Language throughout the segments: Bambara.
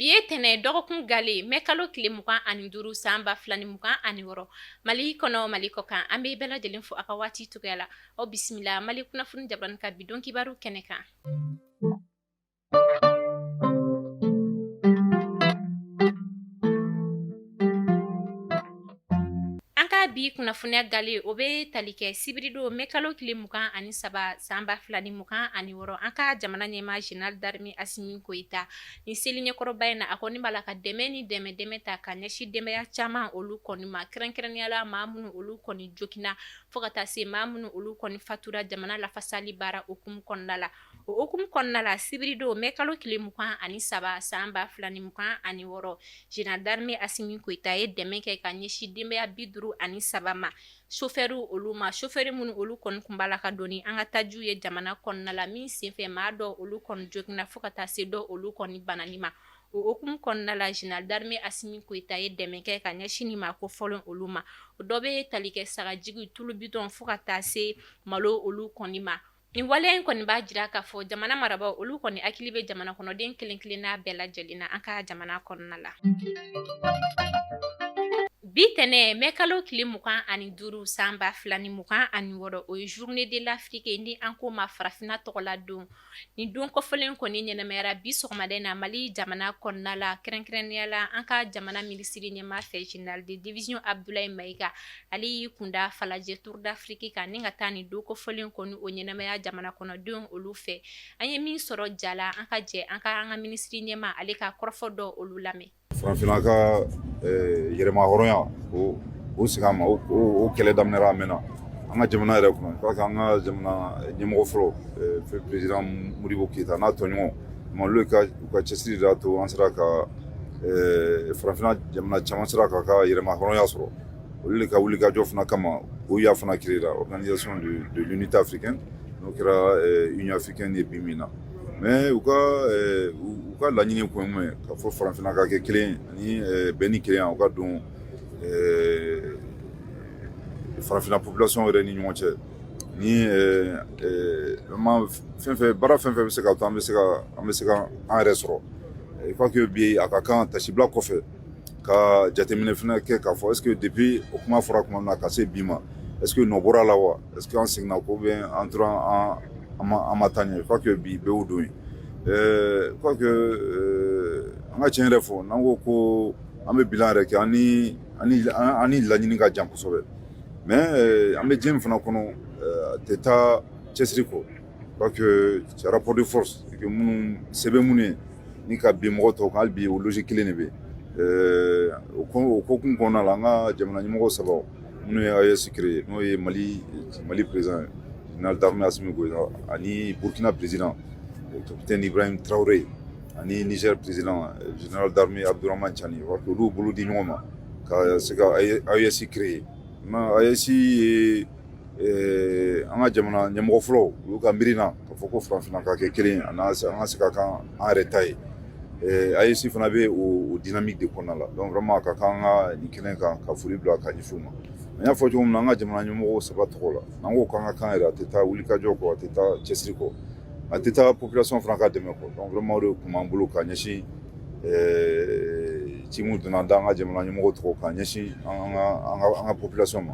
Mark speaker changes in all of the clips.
Speaker 1: Bi ye tɛnɛ dɔgɔkun gale mɛ kalo tile 25 san 2026, Mali kɔnɔ, Mali kɔ kan, an bɛ bɛɛ lajɛlen fo a ka waati cogoya la. Aw bisimila Mali kunnafoni jabarani ka bi don kibaru kɛnɛ kan. An ka bi kunnafoniya gale, o bɛ tali kɛ sibiridon mɛ kalo tile 23 san 2026, an ka jamana ɲɛmaa général d'armée Asimi Goyita ni seli ɲɛkɔrɔba in na, a kɔni b'a la ka dɛmɛ ni dɛmɛ dɛmɛ ta ka ɲɛsin denbaya caman olu kɔni ma, kɛrɛnkɛrɛnnenya la maa minnu olu kɔni joginna, fo ka taa se maa minnu olu kɔni fatura jamana lafasali baara hukumu kɔnɔna la. O hukumu kɔnɔna la, sibiridon mɛ kalo tile 23 san 2026, général d'armée Asimi Goyita ye dɛmɛ kɛ ka ɲɛsin denbaya 53 ma, sofɛriw olu ma, sofɛri minnu olu kɔni tun b'a la ka don ni an ka tajiw ye jamana kɔnɔna la, min senfɛ maa dɔ olu kɔni joginna, fo ka taa se dɔ olu kɔni banani ma. O hukumu kɔnɔna la, général d'armée Asimi Goyita ye dɛmɛ kɛ ka ɲɛsin nin maa kofɔlen olu ma. O dɔ bɛ tali kɛ sagajigi, tulu bidɔn, fo ka taa se malo olu kɔni ma. Nin waleya in kɔni b'a jira k'a fɔ jamana marabaaw olu kɔni hakili bɛ jamana kɔnɔden kelen kelenna bɛɛ lajɛlen na an ka jamana kɔnɔna la. Bi tɛnɛ mɛ kalo tile 25 san 2026, o ye journée de l'Afrique ni an ko ma farafinna tɔgɔla don. Nin don kofɔlen kɔni ɲɛnamayara bi sɔgɔmada in na Mali jamana kɔnɔna la, kɛrɛnkɛrɛnnenya la an ka jamana minisiri ɲɛmaa fɛ, général de division Abdoulaye Maïga. Ale y'i kunda Falajɛ Tour d'Afrique kan ni ka taa nin don kofɔlen kɔni o ɲɛnamaya jamana kɔnɔdenw olu fɛ. An ye min sɔrɔ ja la, an ka jɛ an ka an ka minisiri ɲɛmaa ale ka kɔrɔfɔ dɔ olu lamɛn.
Speaker 2: Farafinna ka yɛrɛmahɔrɔnya o segin a ma, o kɛlɛ daminɛra a mɛnna an ka jamana yɛrɛ kɔnɔ. Parce que an ka jamana ɲɛmɔgɔ fɔlɔ, président Modibo Keyita n'a tɔɲɔgɔn, olu ka u ka cɛsiri de y'a to an sera ka farafinna jamana caman sera k'a ka yɛrɛmahɔrɔnya sɔrɔ. Olu de ka wulikajɔ fana kama, OUA fana créé la, Organisation de l'Unité africaine, n'o kɛra Union africaine ye bi min na. Mais u ka laɲini kun ye mun ye? K'a fɔ farafinna ka kɛ kelen ani bɛn ni kelenya u ka don farafinna population yɛrɛ ni ɲɔgɔn cɛ, ni vraiment fɛn fɛn baara fɛn fɛn bɛ se ka to an bɛ se ka an yɛrɛ sɔrɔ. Je crois que bi a ka kan tasibila kɔfɛ ka jateminɛ fana kɛ k'a fɔ est ce que depuis o kuma fɔra tuma min na ka se bi ma, est ce que nɔ bɔra a la wa? Est ce que an seginna ko bien an tora an ma taa ɲɛ? Je crois que bi bɛɛ y'o don ye. Je crois que an ka tiɲɛ yɛrɛ fɔ, n'an ko ko an bɛ bilan yɛrɛ kɛ, an ni laɲini ka jan kosɛbɛ. Mais an bɛ diɲɛ min fana kɔnɔ, a tɛ taa cɛsiri kɔ. Je crois que c'est rapport de force que minnu se bɛ minnu ye ni ka bin mɔgɔ tɔw kan, hali bi o logique kelen de bɛ yen. O hukumu kɔnɔna la, an ka jamana ɲɛmɔgɔ saba minnu ye AES créé, n'o ye Mali président général d'armée Assimi Goïta, ani Burkina président capitaine Ibrahim Traoré, ani Niger président général d'armée Abdourahamane Tiani, olu bolo di ɲɔgɔn ma ka se ka AES créé. AES ye an ka jamana ɲɛmɔgɔ fɔlɔ olu ka miirina k'a fɔ ko farafinna ka kɛ kelen, an ka se ka kan an yɛrɛ ta ye. AES fana bɛ o dynamique de kɔnɔna la. Donc vraiment a ka kan an ka nin kɛnɛ kan ka foli bila ka ɲɛsin u ma. N y'a fɔ cogo min na, an ka jamana ɲɛmɔgɔ saba tɔgɔ la, n'an ko k'an ka kan yɛrɛ, a tɛ taa wulikajɔ kɔ, a tɛ taa cɛsiri kɔ, a tɛ taa population fana ka dɛmɛ kɔ. Donc vraiment o de tun b'an bolo ka ɲɛsin ci mun donna da an ka jamana ɲɛmɔgɔ tɔgɔ ka ɲɛsin an ka population ma.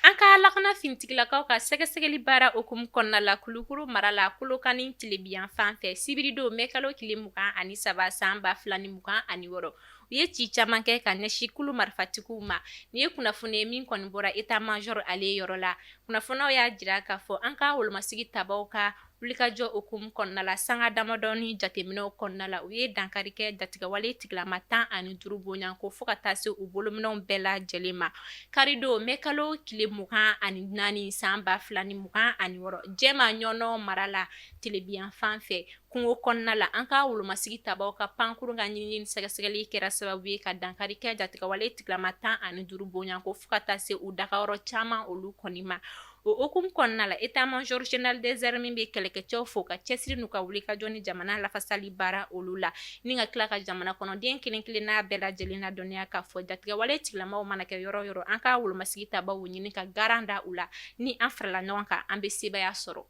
Speaker 1: An ka lakana finitigilakaw ka sɛgɛsɛgɛli baara hukumu kɔnɔna la, Kulukoro mara la, Kolokani tilebiyan fan fɛ, sibiridon mɛ kalo tile 23 san 2026, u ye ci caman kɛ ka ɲɛsin kulu marifatigiw ma. Nin ye kunnafoni ye min kɔni bɔra état major ale yɔrɔ la. Kunnafoniw y'a jira k'a fɔ an ka wolomasigi tabaw ka wulikajɔ hukumu kɔnɔna la, sanga damadɔni jateminɛw kɔnɔna la, u ye dankari kɛ jatigɛwale tigilama 15 bonyanko, fo ka taa se u bolominɛw bɛɛ lajɛlen ma. Karidon mɛ kalo tile 24 san 2026, Jɛma Ɲɔnɔ mara la, tilebiyan fan fɛ, kungo kɔnɔna la, an ka wolomasigi tabaw ka pankurun ka ɲinini sɛgɛsɛgɛli kɛra sababu ye ka dankari kɛ jatigɛwale tigilama 15 bonyanko, fo ka taa se u dagayɔrɔ caman olu kɔni ma. O hukumu kɔnɔna la, état major général des armées bɛ kɛlɛkɛcɛw fo ka cɛsiri n'u ka wulikajɔ ni jamana lafasali baara olu la, ni ka tila ka jamana kɔnɔden kelen kelenna bɛɛ lajɛlen ladɔnniya k'a fɔ jatigɛwale tigilamaw mana kɛ yɔrɔ yɔrɔ, an ka wolomasigi tabaw ɲini ka garan da u la. Ni an farala ɲɔgɔn kan, an bɛ sebaaya sɔrɔ.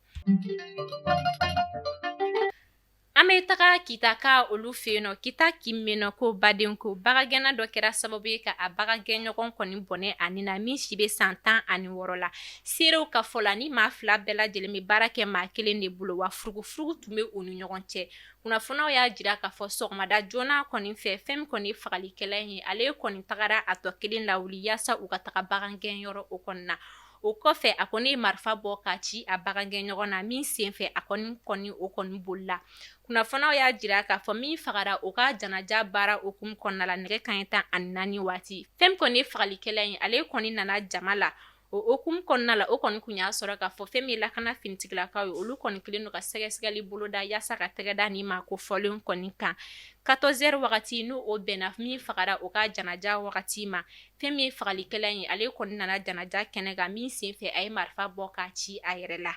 Speaker 1: An An bɛ taga Kitaka olu fɛ yen nɔ. Kita kin bɛ nɔ ko badenko bagangɛnna dɔ kɛra sababu ye ka a bagangɛnɲɔgɔn kɔni bɔnɛ a ni na, min si bɛ san 16 la. Seerew ka fɔ la, ni maa fila bɛɛ lajɛlen bɛ baara kɛ maa kelen de bolo, wa furugufurugu tun bɛ u ni ɲɔgɔn cɛ. Kunnafoniw y'a jira k'a fɔ sɔgɔmada joona kɔni fɛ, fɛn min kɔni ye fagalikɛla in ye, ale kɔni tagara a tɔ kelen lawuli yaasa u ka taga bagangɛnyɔrɔ o kɔni na. O kɔfɛ, a kɔni ye marifa bɔ k'a ci a bagangɛnɲɔgɔn na, min senfɛ a kɔni o kɔni bolila. Kunnafoniw y'a jira k'a fɔ min fagara, o ka janaja baara hukumu kɔnɔna la nɛgɛ kanɲɛ 14 waati. Fɛn min kɔni ye fagalikɛla in, ale kɔni nana jama la o hukumu kɔnɔna la. O kɔni kun y'a sɔrɔ k'a fɔ fɛn min ye lakana finitigilakaw ye, olu kɔni kɛlen don ka sɛgɛsɛgɛli boloda yaasa ka tɛgɛ da nin maa kofɔlen kɔni kan. 14 heures wagati, n'o o bɛnna min fagara o ka janaja wagati ma, fɛn min ye fagalikɛla in ye, ale kɔni nana janaja kɛnɛ kan, min senfɛ a ye marifa bɔ k'a ci a yɛrɛ la.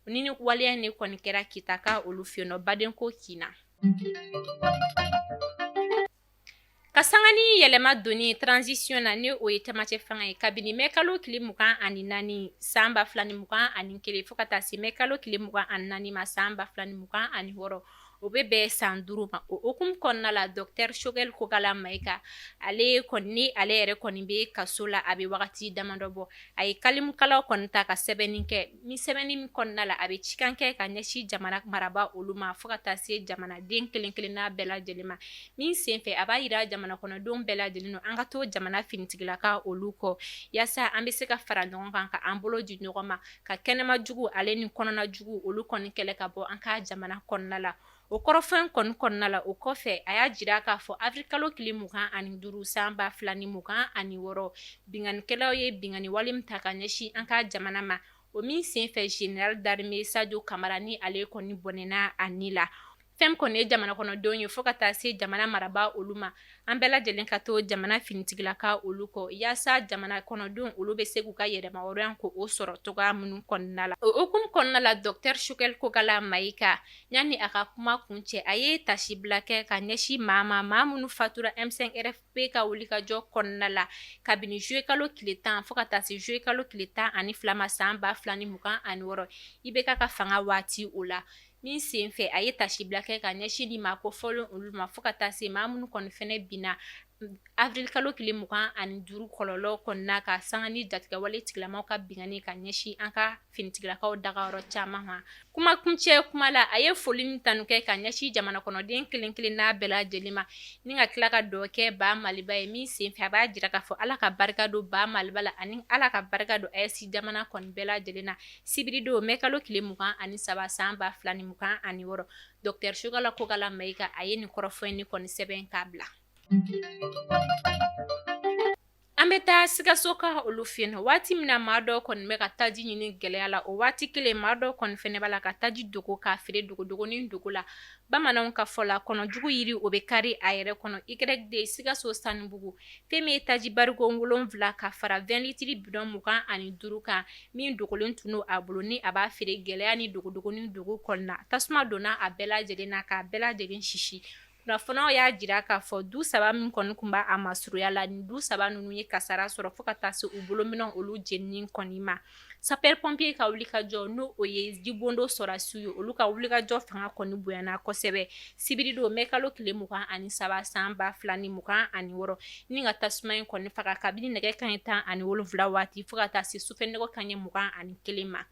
Speaker 1: Ni waleya in kɔni kɛra Kitaka olu fɛ yen nɔ, badenko kin na. Ka sanga ni yɛlɛma donni transition na, ni o ye camancɛ fanga ye, kabini mɛ kalo tile 24 san 2021 fo ka taa se mɛ kalo tile 24 ma san 2026, o bɛ bɛn san 5 ma. O hukumu kɔnɔna la, docteur Choguel Kokalla Maïga, ale kɔni, ale yɛrɛ kɔni bɛ kaso la, a bɛ wagati damadɔ bɔ. A ye kalimukalaw kɔni ta ka sɛbɛnni kɛ. Ni sɛbɛnni min kɔnɔna la, a bɛ cikan kɛ ka ɲɛsin jamana marabaa olu ma fo ka taa se jamanaden kelen kelenna bɛɛ lajɛlen ma, min senfɛ a b'a jira jamana kɔnɔdenw bɛɛ lajɛlen na, an ka to jamana finitigilaka olu kɔ, yaasa an bɛ se ka fara ɲɔgɔn kan, ka an bolo di ɲɔgɔn ma, ka kɛnɛma jugu ale ni kɔnɔna jugu olu kɔni kɛlɛ ka bɔ an ka jamana kɔnɔna la. O kɔrɔfɔ in kɔni kɔnɔna la, o kɔfɛ a y'a jira k'a fɔ avril kalo tile 25 san 2026, binkannikɛlaw ye binkanni wale min ta ka ɲɛsin an ka jamana ma, o min senfɛ général d'armée Sadio Camara ni ale kɔni bɔnɛna a ni la. Fɛn kɔni ye jamana kɔnɔdenw ye fo ka taa se jamana marabaa olu ma, an bɛɛ lajɛlen ka to jamana finitigilaka olu kɔ, yaasa jamana kɔnɔdenw olu bɛ se k'u ka yɛrɛmahɔrɔnya ko o sɔrɔ cogoya minnu kɔnɔna la. O hukumu kɔnɔna la, docteur Choguel Kokalla Maïga, yanni a ka kuma kuncɛ, a ye tasibila kɛ ka ɲɛsin maa ma, maa minnu fatura M5 RFP ka wulikajɔ kɔnɔna la kabini juillet kalo tile 10 fo ka taa se juillet kalo tile 12 ma san 2026, IBK ka fanga waati o la, min senfɛ a ye tasibila kɛ ka ɲɛsin ni maa kofɔlen olu ma, fo ka taa se maa minnu kɔni fɛnɛ binna avril kalo tile 25 kɔlɔlɔ kɔnɔna, ka sanga ni jatigɛwale tigilamaw ka binkanni ka ɲɛsin an ka finitigilakaw dagayɔrɔ caman ma. Kuma kuncɛ kuma la, a ye foli ni tanu kɛ ka ɲɛsin jamana kɔnɔden kelen kelenna bɛɛ lajɛlen ma, ni ka tila ka dugawu kɛ ba Maliba ye, min senfɛ a b'a jira k'a fɔ Ala ka barika don ba Maliba la ani Ala ka barika don AES jamana kɔni bɛɛ lajɛlen na. Sibiridon mɛ kalo tile 23 san 2026, docteur Choguel Kokalla Maïga, a ye nin kɔrɔfɔ in kɔni sɛbɛn k'a bila. An bɛ taa Sikasokaw olu fɛ yen. Waati min na maa dɔw kɔni bɛ ka taji ɲini gɛlɛya la, o waati kelen maa dɔw kɔni fɛnɛ b'a la ka taji dogo k'a feere dogodogonin dogo la. Bamananw ka fɔ la, kɔnɔjugu yiri o bɛ kari a yɛrɛ kɔnɔ. YD Sikaso Sanubugu, fɛn min ye taji bariko 7 ka fara 20 litiri bidɔn 25 kan, min dogolen tun don a bolo, ni a b'a feere gɛlɛya ni dogodogonin dogo kɔnɔna, tasuma donna a bɛɛ lajɛlen na k'a bɛɛ lajɛlen sisi. Kunnafoniw y'a jira k'a fɔ du saba min kɔni tun b'a masurunya la, nin du saba ninnu ye kasara sɔrɔ fo ka taa se u bolominɛn olu jenini kɔni ma. Sapeur pompier ka wulikajɔ, n'o o ye jibondo sɔrɔdasiw ye, olu ka wulikajɔ fanga kɔni bonyana kosɛbɛ sibiridon mɛ kalo tile 23 san 2026, ni ka tasuma in kɔni faga kabini nɛgɛ kanɲɛ 17 waati fo ka taa se sufɛ nɛgɛ kanɲɛ 21 ma.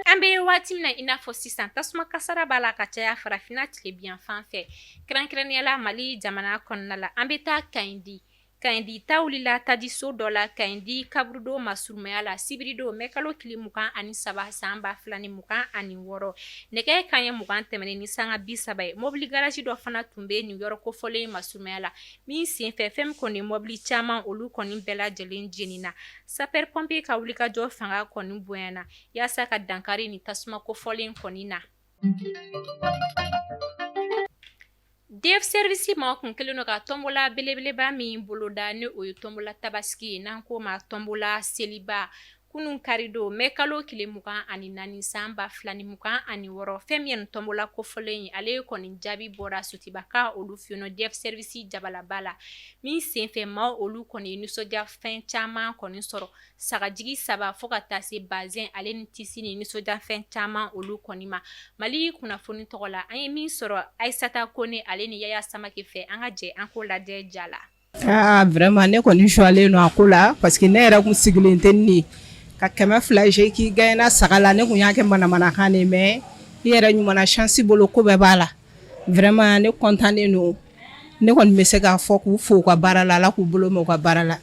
Speaker 1: An bɛ waati min na i n'a fɔ sisan, tasuma kasara b'a la ka caya farafinna tilebinyanfan fɛ, kɛrɛnkɛrɛnnenya la Mali jamana kɔnɔna la. An bɛ taa Kayindi. Kayindi ta wulila tajiso dɔ la Kayindi kaburudo masurumaya la sibiridon mɛ kalo tile 23 san 2026, nɛgɛ kanɲɛ 20 tɛmɛnen ni sanga 30 ye. Mobili garaji dɔ fana tun bɛ nin yɔrɔ kofɔlen masurumaya la, min senfɛ fɛn min kɔni mobili caman olu kɔni bɛɛ lajɛlen jenina. Sapeur pompier ka wulikajɔ fanga kɔni bonyana yaasa ka dankari nin tasuma kofɔlen kɔni na. DF Service maa kun kɛlen don ka tɔnbɔla belebeleba min boloda, ni o ye tɔnbɔla tabaski ye, n'an k'o ma tɔnbɔla seliba. Kunun karidon mɛ kalo tile 24 san 2026, fɛn min ye nin tɔnbɔla kofɔlen ye, ale kɔni jaabi bɔra Sotibaka olu fɛ yen DEF service jabalaba la, min senfɛ maaw olu kɔni nisɔndiya fɛn caman kɔni sɔrɔ, sagajigi saba fo ka taa se bazɛn ale ni tisi ni nisɔndiyafɛn caman olu kɔni ma. Mali kunnafoni tɔgɔ la, an ye min sɔrɔ Ayisata Kone ale ni Yaya Samake fɛ, an ka jɛ an k'o lajɛ ja la.
Speaker 3: Aa vraiment ne kɔni joielen don a ko la parce que ne yɛrɛ kun sigilen tɛ ni ka 200 jouer k'i gagné saga la. Ne kun y'a kɛ manamanakan de, mais i yɛrɛ ɲuman, chance bolo, ko bɛɛ b'a la. Vraiment ne content don. Ne kɔni bɛ se k'a fɔ k'u fo u ka baara la. Ala k'u bolo mɛn u ka baara la.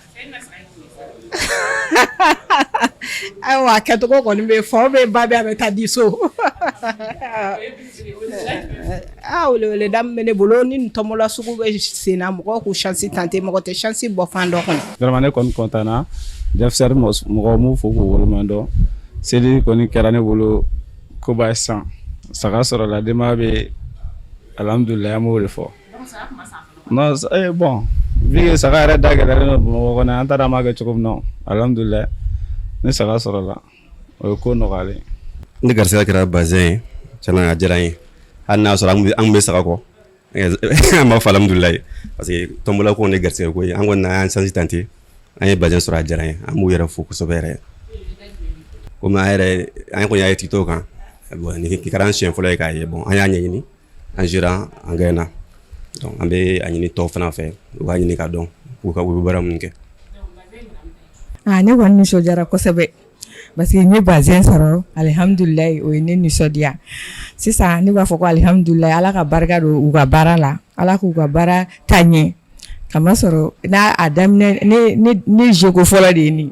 Speaker 3: Ayiwa, a kɛcogo kɔni bɛ fa bɛ ba bɛ, a bɛ taa di so. Aa, weleweleda min bɛ ne bolo, ni nin tɔnbɔla sugu bɛ sen na, mɔgɔw k'u chance tenter. Mɔgɔ tɛ chance bɔ fan dɔ kɔnɔ.
Speaker 4: Vraiment ne kɔni content na. DEF service mɔgɔw m'u fo k'u waleɲuman dɔn. Seli kɔni kɛra ne bolo koba ye. Sisan saga sɔrɔla, denbaya bɛ, alhamdulilayi, an b'o de fɔ. Non, eh, bon, vu que saga yɛrɛ da gɛlɛyalen don Bamakɔ kɔnɔ, an t'a dɔn an b'a kɛ cogo min na. Alhamdulilayi, ni saga sɔrɔla, o ye ko nɔgɔyalen.
Speaker 5: Ne garisɛgɛ kɛra bazɛn ye. Tiɲɛna, a diyara n ye, hali n'a sɔrɔ an bɛ saga kɔ. An b'a fɔ alhamdulilayi, parce que tɔnbɔla ko ne garisɛgɛ ko ye. An kɔni y'an chance tenter, an ye bazɛn sɔrɔ, a diyara n ye. An b'u yɛrɛ fo kosɛbɛ yɛrɛ. Komi an yɛrɛ, an kɔni y'a ye TikTok kan. Bon, nin kɛra an siɲɛ fɔlɔ ye k'a ye. Bon, an y'a ɲɛɲini, an sera, an gagné. Donc an bɛ a ɲini tɔw fana fɛ, u k'a ɲini k'a dɔn u ka u bɛ baara min kɛ.
Speaker 6: Ah, ne kɔni nisɔndiyara kosɛbɛ parce que n ye bazɛn sɔrɔ, alihamudulilayi, o ye ne nisɔndiya. Sisan ne b'a fɔ ko alihamudulilayi, Ala ka barika don u ka baara la, Ala k'u ka baara taa ɲɛ. Kamasɔrɔ n'a a daminɛ, ne jeu ko fɔlɔ de ye nin.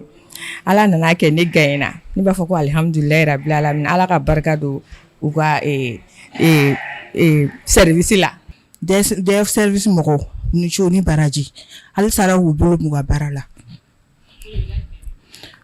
Speaker 6: Ala nana kɛ ne gagné na. Ne b'a fɔ ko alihamudulilayi rabil alamin, Ala ka barika don u ka service la.
Speaker 7: DF service mɔgɔw ni ce ni baraji, halisa Ala k'u bolo m'u ka baara la.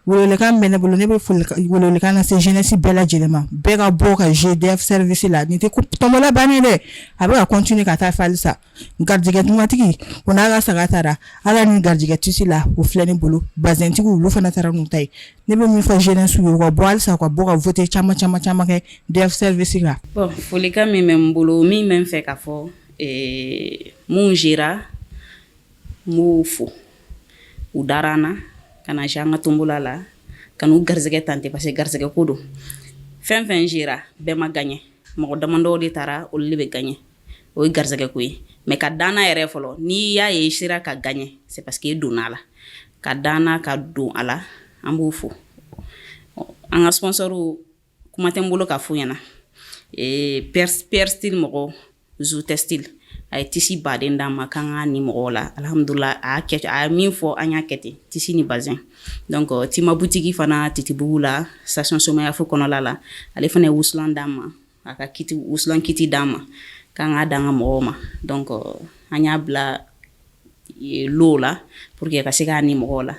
Speaker 7: Welewelekan bɛ ne bolo, ne bɛ foli welewelekan lase jeunesse bɛɛ lajɛlen ma, bɛɛ ka bɔ ka jouer DF service la. Nin tɛ tɔnbɔla bannen dɛ, a bɛ ka continuer ka taa fɛ halisa. Garijɛgɛ dumatigi, o n'a ka saga taara, Ala ni garijɛgɛ tisi la, o filɛ ne bolo. Bazɛntigiw, olu fana taara n'u ta ye. Ne bɛ min fɔ jeunesse ye, u ka bɔ halisa, u ka bɔ ka voter caman caman caman kɛ DF service la.
Speaker 8: Bon, folikan min bɛ n bolo, min bɛ n fɛ ka fɔ, mun sera, n b'u fo. U dara an na ka na se an ka tombola la, ka n'u garisɛgɛ tenter, parce que garisɛgɛ ko don. Fɛn fɛn sera, bɛɛ ma gagné, mɔgɔ damadɔ de taara, olu de bɛ gagné, o ye garisɛgɛ ko ye. Mais ka danna yɛrɛ fɔlɔ, n'i y'a ye i sera ka gagné, c'est parce que e donna a la. Ka danna ka don a la, an b'u fo. An ka sponsor, kuma tɛ n bolo ka f'u ɲɛna. Pierre Style mɔgɔ, Zou Textile, a ye tissu baden d'an ma k'an k'a ni mɔgɔw la. Alhamdulillah, a y'a kɛ, a ye min fɔ, an y'a kɛ ten, tissu ni bazin. Donc Tima boutique fana, Titibugu la, station Somayafo kɔnɔla la, ale fana ye wusulan d'an ma, a ka kit, wusulan kit d'an ma k'an k'a d'an ka mɔgɔw ma. Donc an y'a bila lot la pour que ka se k'a ni mɔgɔw la.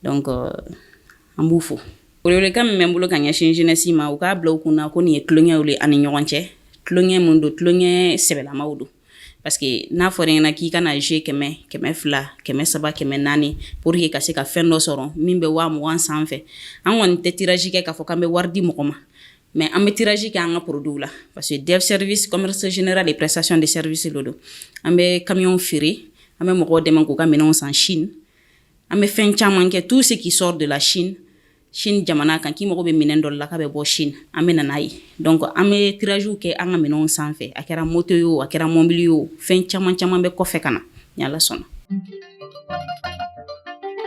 Speaker 8: Donc an b'u fo. Welewelekan min bɛ n bolo ka ɲɛsin jeunesse ma, u k'a bila u kunna ko nin ye tulonkɛw de ani ɲɔgɔn cɛ. Tulonkɛ mun don? Tulonkɛ sɛbɛlamaw don, parce que n'a fɔra ɲɛna k'i kana jouer 100, 200, 300, 400 pour que ka se ka fɛn dɔ sɔrɔ min bɛ 20 000 sanfɛ. An kɔni tɛ tirage kɛ k'a fɔ k'an bɛ wari di mɔgɔ ma, mais an bɛ tirage kɛ an ka produit la, parce que DEF service, commerce général et prestation de service de don. An bɛ camion feere, an bɛ mɔgɔw dɛmɛ k'u ka minɛnw san Chine, an bɛ fɛn caman kɛ. Tout ce qui sort de la Chine, Chine jamana kan, k'i mago bɛ minɛn dɔ la k'a bɛ bɔ Chine, an bɛ na n'a ye. Donc an bɛ tirage kɛ an ka minɛnw sanfɛ, a kɛra moto ye o, a kɛra mobili ye o, fɛn caman caman bɛ kɔfɛ ka na, ni Ala sɔnna.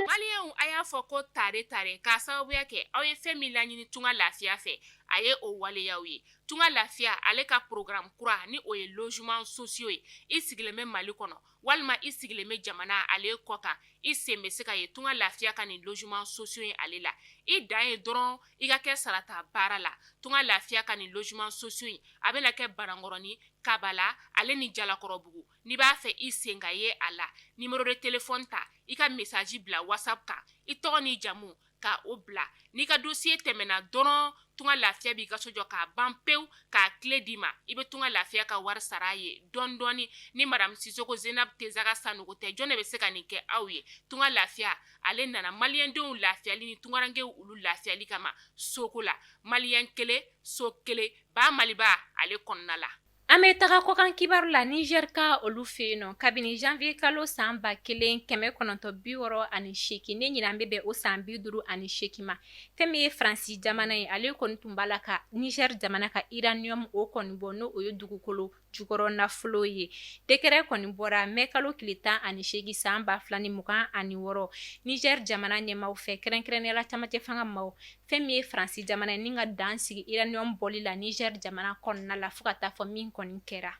Speaker 9: Maliyɛnw, a y'a fɔ ko tare tare, k'a sababuya kɛ aw ye fɛn min laɲini Tunga Lafiya fɛ, a ye o waleyaw ye. Tunga Lafiya, ale ka programme kura ni o ye logement sociaux ye. I sigilen bɛ Mali kɔnɔ walima i sigilen bɛ jamana ale kɔ kan, i sen bɛ se ka ye Tunga Lafiya ka nin logement sociaux ye ale la. I dan ye dɔrɔn i ka kɛ sarata baara la. Tunga Lafiya ka nin logement sociaux in, a bɛna kɛ Banankɔrɔni, Kabala ale ni Jalakɔrɔbugu. N'i b'a fɛ i sen ka ye a la, numéro de téléphone ta, i ka message bila WhatsApp kan, i tɔgɔ n'i jamu. ka o bila. N'i ka dossier tɛmɛna dɔrɔn, Tunga Lafiya b'i ka so jɔ k'a ban pewu, k'a clé d'i ma. I bɛ Tunga Lafiya ka wari sara a ye dɔɔni dɔɔni. Ni madame Sisoko Zenab Tezaga Sanogo tɛ, jɔn de bɛ se ka nin kɛ aw ye? Tunga Lafiya ale nana maliyɛndenw lafiyali ni tungarankew olu lafiyali kama soko la. Maliyɛn kelen, so kelen, ba Maliba ale kɔnɔna la.
Speaker 1: An bɛ taga kɔkan kibaru la Niger ka olu fɛ yen nɔ. Kabini janvier kalo san 1968, ne ɲinan bɛ bɛn o san 58 ma, fɛn min ye Faransi jamana ye, ale kɔni tun b'a la ka Niger jamana ka uranium o kɔni bɔ, n'o o ye dugukolo jukɔrɔ nafolo ye. Décret kɔni bɔra mɛ kalo tile 18 san 2026 Niger jamana ɲɛmaaw fɛ, kɛrɛnkɛrɛnnenya la camancɛ fanga maaw. Fɛn min ye Faransi jamana ye, ni ka dan sigi uranium bɔli la Niger jamana kɔnɔna la, fo ka taa fɔ min kɔni kɛra.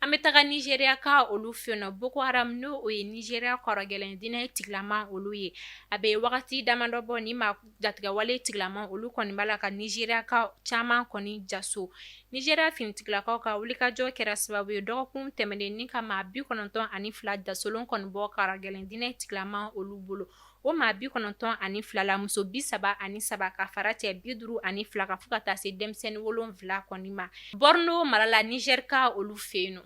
Speaker 1: An bɛ taga Nigeria ka olu fɛ nɔ. Boko Haram, n'o o ye Nigeria kɔrɔgɛlɛn diinɛ tigilama olu ye, a bɛ wagati damadɔ bɔ ni ma jatigɛwale tigilama olu kɔni b'a la ka Nigeria ka caman kɔni jaso. Nigeria finitigilakaw ka wulikajɔ kɛra sababu ye dɔgɔkun tɛmɛnen ni ka maa 92 jasolen kɔni bɔ kɔrɔgɛlɛn diinɛ tigilama olu bolo. O maa 92 la, muso 33 ka fara cɛ 52 kan, fo ka taa se denmisɛnnin 7 kɔni ma, Borno mara la, Niger ka olu fɛ yen nɔ.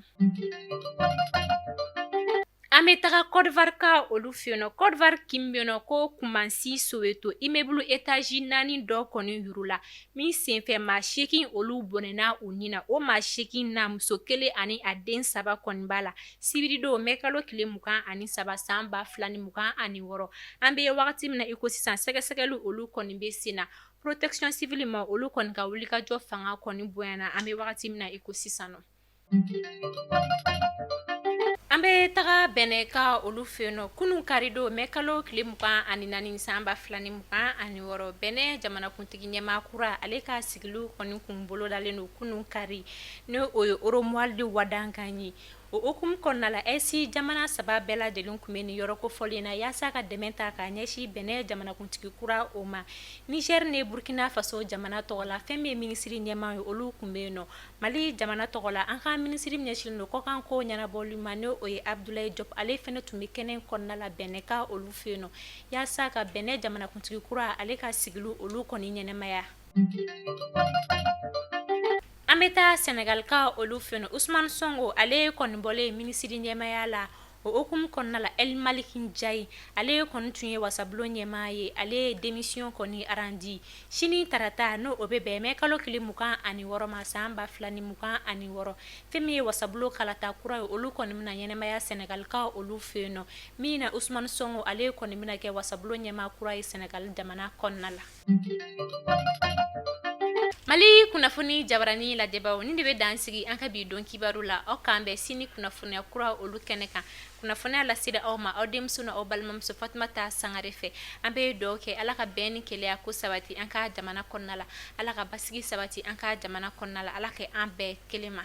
Speaker 1: An bɛ taga Côte d'Ivoire ka olu fɛ yen nɔ. Côte d'Ivoire kin bɛ yen nɔ ko Koumassi Soweto, immeuble étage 4 dɔ kɔni yurula min senfɛ, maa 8 olu bɔnɛna u ni na. O maa 8 na, muso kelen ani a den 3 kɔni b'a la. Sibiridon mɛ kalo tile 23 san 2026, an bɛ wagati min na i ko sisan, sɛgɛsɛgɛli olu kɔni bɛ sen na. Protection civile ma olu kɔni ka wulikajɔ fanga kɔni bonyana an bɛ wagati min na i ko sisan nɔ. An bɛ taga Bɛnɛ ka olu fɛ yen nɔ. Kunun karidon mɛ kalo tile 24 san 2026, Bɛnɛ jamanakuntigi ɲɛmaa kura ale ka sigiliw kɔni kun bolodalen don kunun kari, ni o ye Romuald Wadagni ye. O hukumu kɔnɔna la, AES jamana saba bɛɛ lajɛlen tun bɛ nin yɔrɔ kofɔlen na yaasa ka dɛmɛ ta k'a ɲɛsin Bɛnɛ jamanakuntigi kura o ma. Niger ni Burkina Faso jamana tɔgɔ la, fɛn min ye minisiri ɲɛmaa ye, olu tun bɛ yen nɔ. Mali jamana tɔgɔ la, an ka minisiri min ɲɛsinnen don kɔkan ko ɲɛnabɔli ma, n'o o ye Abdoulaye Diop, ale fana tun bɛ kɛnɛ kɔnɔna la Bɛnɛ ka olu fɛ yen nɔ yaasa ka Bɛnɛ jamanakuntigi kura ale ka sigiliw olu kɔni ɲɛnamaya. An bɛ taa Senegal ka olu fɛ yen nɔ. Ousmane Sonko ale kɔni bɔlen minisiri ɲɛmaaya la, o hukumu kɔnɔna la, El Malick Ndiaye ale kɔni tun ye wasabulon ɲɛmaa ye, ale ye démission kɔni randi sini tarata, n'o o bɛ bɛn mɛ kalo tile 26 ma san 2026. Fɛn min ye wasabulon kalata kura ye, olu kɔni bɛna ɲɛnamaya Senegal ka olu fɛ yen nɔ, min na Ousmane Sonko ale kɔni bɛna kɛ wasabulon ɲɛmaa kura ye Senegal jamana kɔnɔna la. Mali kunnafoni jabarani lajɛbaw, nin de bɛ dan sigi an ka bi don kibaru la. Aw k'an bɛn sini kunnafoniya kura olu kɛnɛ kan. Kunnafoniya lasera aw ma aw denmuso n'aw balimamuso Fatumata Sangare fɛ. An bɛ dugawu kɛ Ala ka bɛn ni kelenya ko sabati an ka jamana kɔnɔna la, Ala ka basigi sabati an ka jamana kɔnɔna la, Ala ka an bɛɛ kelen ma.